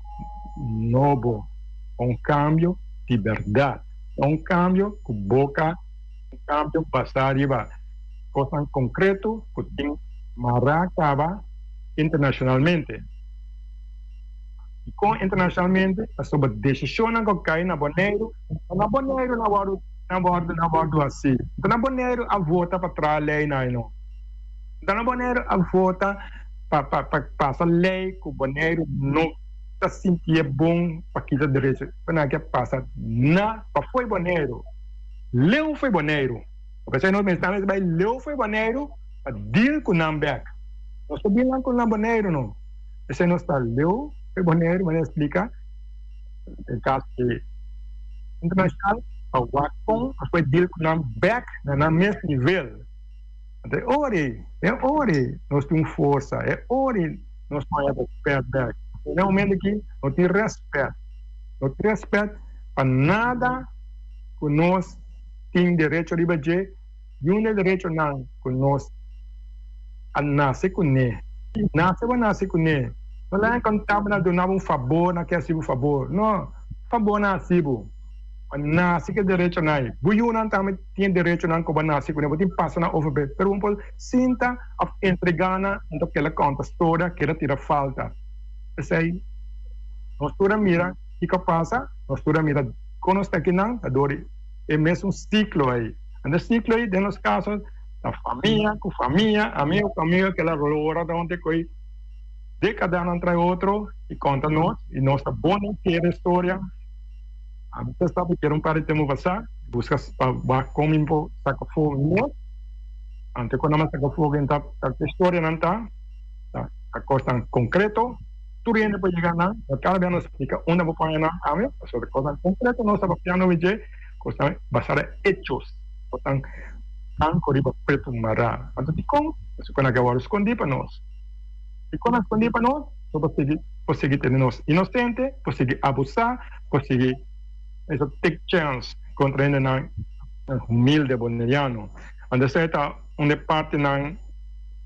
nobo, pa un kambio di bèrdat, no un kambio ku boka, un kambio basá riba kosnan konkreto ku tin mará kaba internashonalmente. Dikon internashonalmente? Pasobra desishonnan ku kai na Boneiru, no na Boneiru nan wòrdu. Nan wòrdu nan wòrdu hasi. Nta na Boneiru a vota pa traha leinan ei no. Nta na Boneiru a vota pa pa pa pasa lei ku Boneiru no ta sintié bon pa kita derecho. Ku nan ke pasa na pa fo'i Boneiru. Leu fo'i Boneiru. P'esei nos mester tambe bai leu fo'i Boneiru pa deal ku nan bèk. Nos ta deal nan ku nan Boneiru no. P'esei nos ta leu fo'i Boneiru manera splika den kaso di internashonal pa wak kon nos por deal ku nan bèk na nan mes nivel. Anto e ora ei, e ora ei nos tin un forsa, e ora ei nos por haña rèspèt bèk. Na e momento aki no tin rèspèt, no tin rèspèt pa nada ku nos tin derecho riba dje i un di e derechonan ku nos a nase kuné. Nase bo a nase kuné. No laga konta bo na duna bo un fabor, na ke hasi bo fabor. No, fabor na hasi bo. Bo a nase ku e derechonan ei. Bo yunan tambe tin e derechonan ku bo a nase kuné. Bo tin pasa nan over be. Pero bo por sinta òf entregá nan anto keda konta storia, keda tira falta. P'esei nos tur a mira kiko a pasa, nos tur a mira kon nos ta akinan ta dor di e mesun siklo ei. Anto e siklo ei den nos kaso ta famia ku famia, amigo ku amigo keda rolora donde ku ei dekadanan tras otro i konta nos i nos ta bon den kere storia. Ami ta sa ku kere un par di tempu pasá buska pa wak kon mi por saka afó mi mes. Anto ku nan a saka afó ta ta storianan ta ta kosnan konkreto. Tur hende por yega nan, no kada bia nos splika unda bo por haña nan awe, pasobra kosnan konkreto nos ta papiando di dje, kosnan basá den hechos, kosnan blanko riba pretu mará. Anto dikon? Pasobra ku nan ke wòrdu skondí pa nos. Dikon nan skondí pa nos? Pasobra por sigui por sigui tene nos inosente, por sigui abusá, por sigui esa take chèns kontra hendenan humilde boneriano. Anto esei ta un di e partinan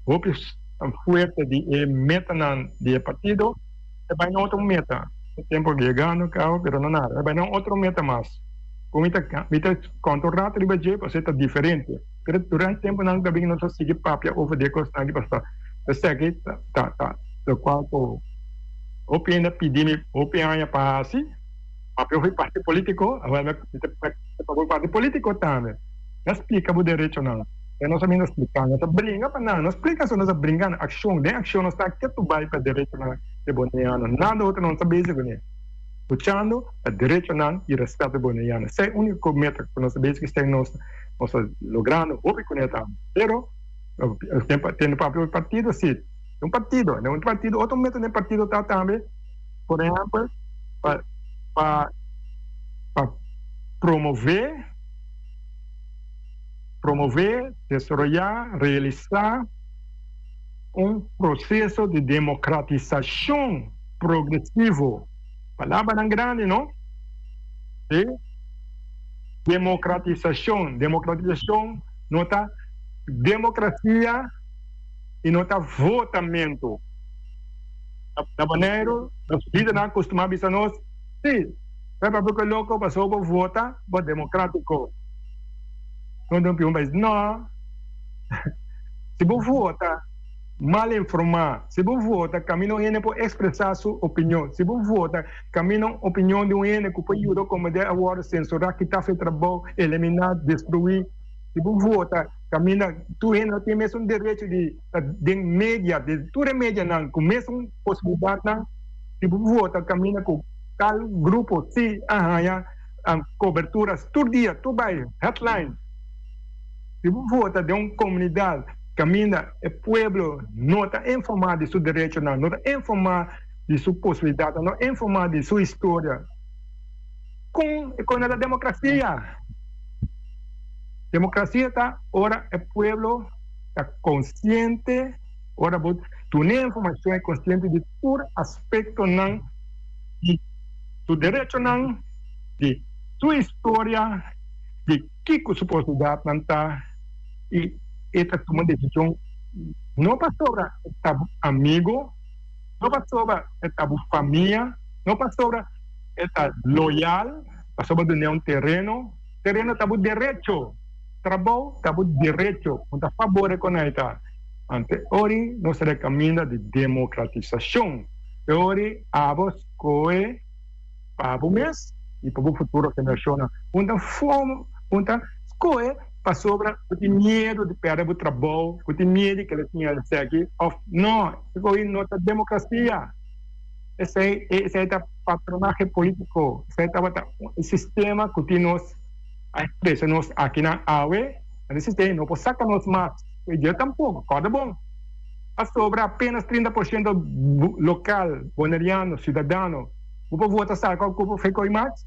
hopi. Tan fuerte di e metanan di e partido, e bai na otro meta. E tempo yegando cabo, pero no nada. E bai na un otro meta mas. Cu mi ta, mi ta conta un rato riba dje, pasobra e ta diferente. Pero durante temponan ta bin nos a sigui papia over di e cosnan aki, pasobra esaki ta, ta, ta locual cu hopi hende a pidi mi hopi aña pa haci. Papia over parti politico, awor mi ta papia over parti politico tambe. Mi a splica bo derechonan. E nos a bini splika, nos a bringa pa nan, no splika so, nos a bringa na akshon, den akshon nos ta ketu bai pa derechonan di Boneiano, nada otro nos ta bezig kuné, luchando pa derechonan i rèspèt di Boneiano, esei e úniko meta ku nos ta bezig, esei nos nos ta logrando hopi kuné tambe, pero tende papia di partido si, un partido, un partido, otro meta den partido ta tambe, por ehèmpel pa pa pa promové. Promové, desaroyá, realisá un proseso di demokratisashon progresivo. Palabranan grandi, no? Sí. Demokratisashon. Demokratisashon no ta demokrasia i no ta votamentu. Na Boneiru, nos lidernan a kustumá bisa nos, sí, bai papia ku e loko pasobra bo vota, bo demokratiko. No den un pais no. Si bo vota mal informa, si bo vota caminda un hende por expresa su opinion, si bo vota caminda un opinion di un hende cu por yuda comende a wordo censura, kita su trabou, elimina, destrui, si bo vota caminda tur hende no tin mesun derecho di ta den media, di tur e medianan cu mesun posibilidadnan, si bo vota caminda cu tal grupo si a haya. Coberturas tur dia, tur bai, headline. Si bo vota den un comunidad caminda e pueblo no ta informa di su derechonan, no ta informa di su posibilidadnan, no informa di su historia, con e con ta democracia? Democracia ta ora e pueblo ta consciente, ora bo duna e informacion e consciente di tur aspectonan di su derechonan, di su historia, di kiko su posibilidadnan ta y e ta tuma decision no pasobra e ta bo amigo, no pasobra e ta bo famia, no pasobra e ta loyal, pasobra dun'e un tereno, tereno ta bo derecho, trabou ta bo derecho, no ta fabor e con ta. Ante ori nos ta den caminda di democratisacion, e ori abo scohe pa bo mes y pa bo futuro generacionnan. Un ta forma. Un ta skohe pasobra bo tin miedu di pèrdè bo trabou, bo tin miedu di keda sin esaki òf no. Esaki no ta demokrasia. Esei esei ta patronahe polítiko. Esei tabata un sistema ku tin nos a trese nos akinan awe. Anto e sistema no por saka nos mas. I dje tampoko. Kòrda bon. Pasobra apenas 30% lokal boneriano, siudadano, bo por vota saka òf ku fekoi mas.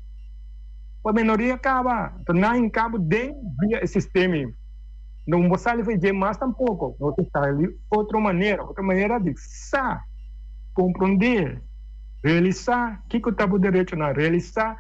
Pa menoria kaba. Anto nan hinka bo den via e sistema ei. No bo sali for dje mas tampoko. Nos ta sali otro manera, otro manera di sa, komprondé, realisá kiko ta bo derechonan, realisá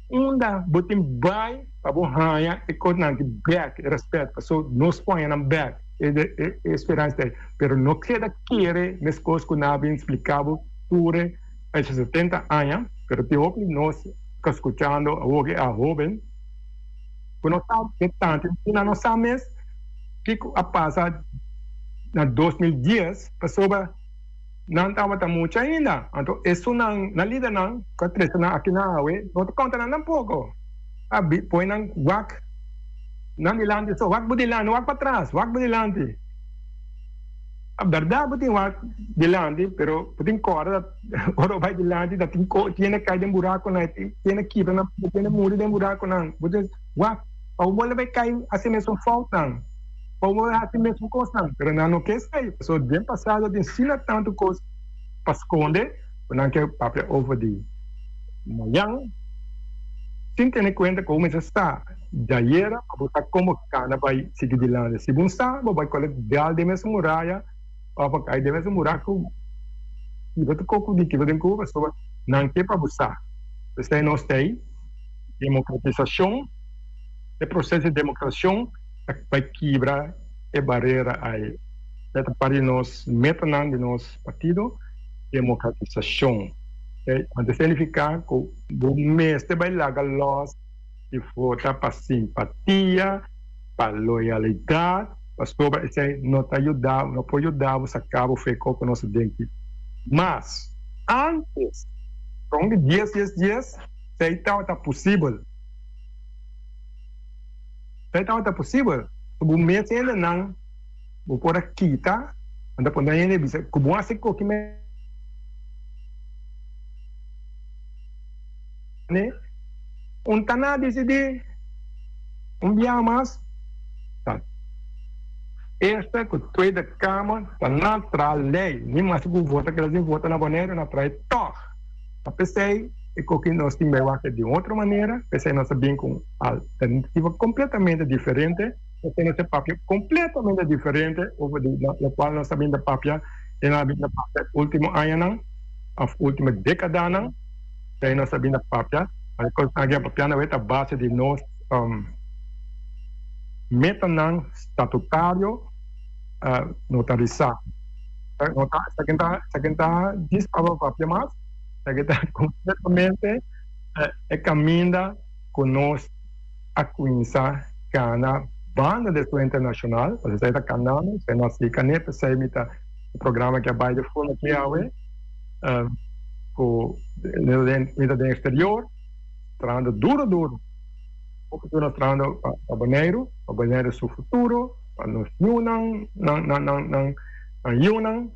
unda bo tin bai pa bo haña e kosnan aki bèk, e rèspèt. Pasobra nos por haña nan bèk, e esperansa ta ei. Pero no keda kere meskos ku nan a bin splika bo tur e 70 aña, pero tin hopi di nos ta skuchando awor ke a hoben ku no sa ke tantu i nan no sa mes kiko a pasa na 2010 pasobra nan tabata mucha ainda. Anto esunnan nan lidernan ku a trese nan aki na awe no ta konta nan tampoko. A poi nan wak nan dilanti so, wak bo dilanti, no wak patras, wak bo dilanti. A bèrdat bo tin wak dilanti pero bo tin kòrda ora bo bai dilanti ta tin ko tiene kai den burakonan tiene kibra nan tiene muri den burakonan bo tin wak pa bo bolbe bai kai hasi mesun foutnan pa bo bolbe hasi mesun kosnan pero nan no ke esei pasobra den pasado tin asina tantu kos pa skonde ku nan ke papia over di mayan sin tene kuenta ku bo mester sa djayera pa bo sa kon bo kana bai sigui dilanti si bo sa bo bai kole dal den mesun muraya òf bo kai den mesun buraku kiba ta koko di kiba den ku pasobra nan ke pa bo sa. P'esei nos ta ei demokratisashon, e proseso di demokratisashon ta bai kibra e barera ei. Esei ta parti di nos metanan di nos partido, demokratisashon. Anto signifiká ku bo mester bai laga lòs di vota pa simpatia, pa loyalidat, pasobra esei no ta yuda bo, no por yuda bo saka bo fe koko nos ta den ki. Mas, antes, rond di dies dies dies, esei tabata posibel. Esei tabata posibel. Bo mes hendenan bo por a kita, nan ta pone hende bisa ku bo hasi koki mene, un ta na disidí un biaha mas ta esta ku Tweede Kamer ta na traha lei, ni mas ku vota kila sin vota na Boneiru na traha e tòg. Ta p'esei e koki nos tin bai wak di un otro manera, p'esei nos a bin ku un alternativa kompletamente diferente, p'esei nos a papia kompletamente diferente over di lokual nos a bin ta papia i nan a bin ta papia último añanan òf último dekadanan, p'esei nos a bin ta papia, e kosnan aki a papia nan ta base di nos metanan statutario notarisá. Esaki ta esaki ta djis pa papia mas, esaki ta kompletamente e kaminda ku nos a kuminsá gana banda di estudio internashonal, pasobra esei ta kanando, esei no a sigui kané, p'esei mi ta e programa ke a bai di forma aki awe ku mi ta den eksterior trahando duro duro, hopi duro trahando pa Boneiru, pa Boneiru su futuro. Pa nos yunan, nan, nan, nan, nan, nan yunan,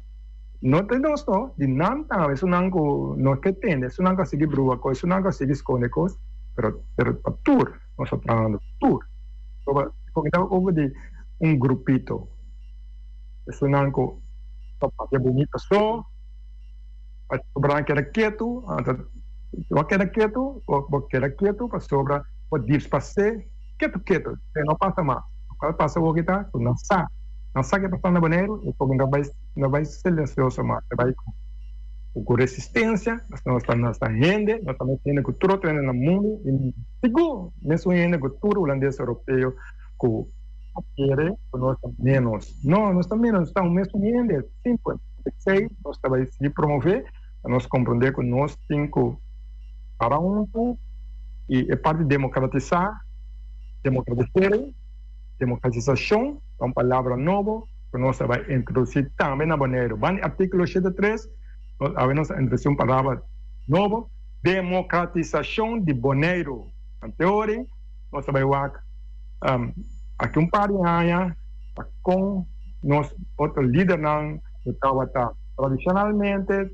no ta nos no, di nan tambe, esunnan ku no ke tende, esunnan ku a sigui brua kos, esunnan ku a sigui skonde kos, pero, pero pa tur nos ta trahando, tur. Pasobra ku ta over di un grupito, esunnan ku ta papia bunita so, pasobra nan keda ketu, anto bo a keda ketu, bo keda ketu pasobra bo dispasé. Ketu ketu, e no pasa mas. Lokual pasa awoki ta ku nan sa, nan sa ke pasa na Boneiru i komo no bai no bai silensioso mas, e bai ku ku resistensia, pasobra nos ta nos ta hende, nos ta mes hende ku tur otro hende na mundu i sigur mesun hende ku tur hulandes europeo ku a kere ku nos ta menos. No, nos ta menos, nos ta un mesun hende, simpel. P'esei nos ta bai sigui promove pa nos komprende ku nos tin ku para huntu i e parti demokratisá, demokratisering, demokratisashon ta un palabra nobo ku nos ta bai introdusí tambe na Boneiru. Ban di artíkulo 83 nos awe nos a introdusí un palabra nobo, demokratisashon di Boneiru. Anteori nos ta bai wak. Aki un par di aña ta kon nos otro lidernan lo tabata tradishonalmente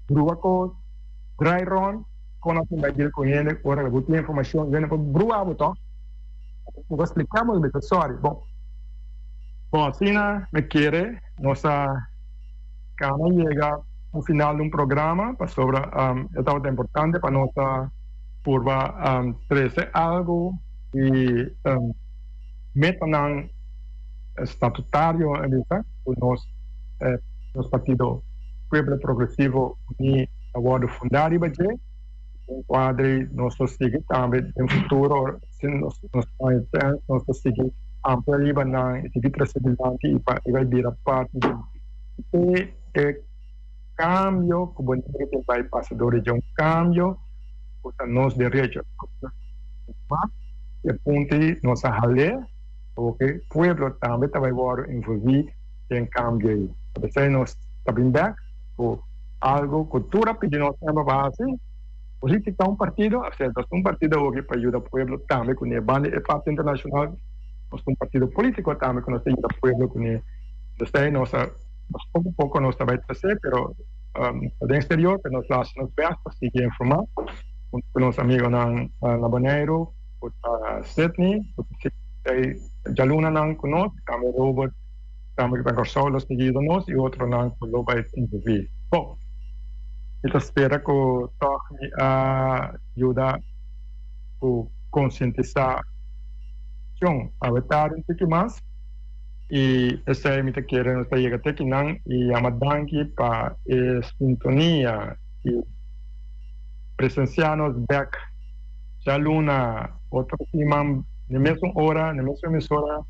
brua kos, drai rond, kon nan tin bai deal ku hende ora ku bo tin informashon hende por brua bo tòg. Bo por splika bo bisa sòri. Bon, bon asina mi kere nos a kana yega un final di un programa pasobra e tabata importante pa nos a purba trese algu di metanan statutario a bisa ku nos nos partido Pueblo Progresivo Uní a wòrdu fundá riba dje. Den kuadri nos lo sigui tambe den futuro si nos nos haña chèns nos lo sigui amplia riba nan i sigui trese dilanti i pa i bai bira parti di e e kambio ku bo nega tin bai pasa dor di dje un kambio ku ta nos derecho. E punto ei nos a hal'é pasobra e pueblo tambe ta bai wòrdu envolví den kambio ei. P'esei nos ta bin bèk ku algu ku tur a pidi nos semper pa hasi. Polítika ta un partido, asina nos ta un partido awoki pa yuda pueblo tambe kuné. Banda e parti internashonal nos ta un partido polítiko tambe ku nos ta yuda pueblo kuné. P'esei nos a nos poko poko nos ta bai trasé pero ta den eksterior pero nos lo hasi nos bèst pa sigui informá huntu ku nos amigonan na Boneiru ku ta Sidney ku ta sigui djalunanan ku nos tambe Robert tambe ku ta Kòrsou lo sigui yuda nos i otronan ku lo bai envolví. Bon, mi ta spera ku tòg mi a yuda ku konsientisá shon awe tardi un tiki mas. I esei mi ta kere nos ta yega te kinan i yama danki pa e sintonia i presensia nos bek djaluna otro siman n'e mesun ora n'e mesun emisora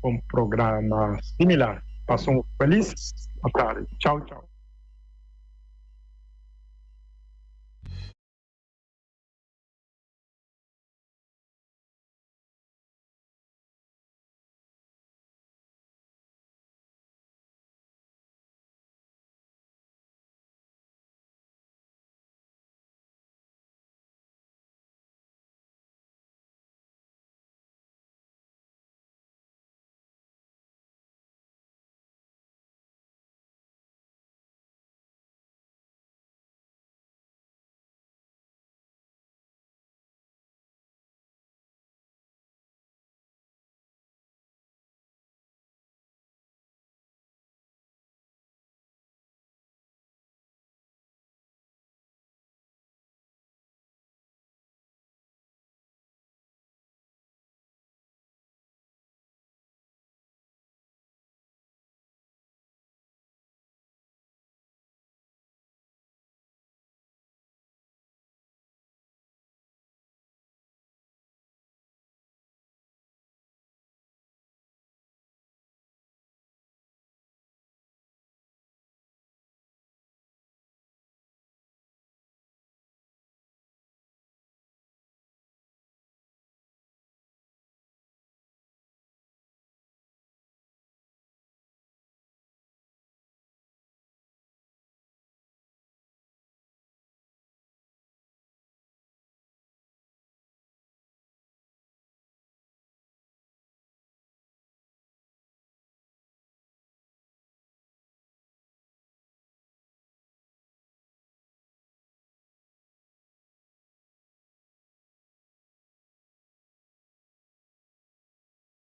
ku un programa similar. Pasa un felis atardi. Chau chau.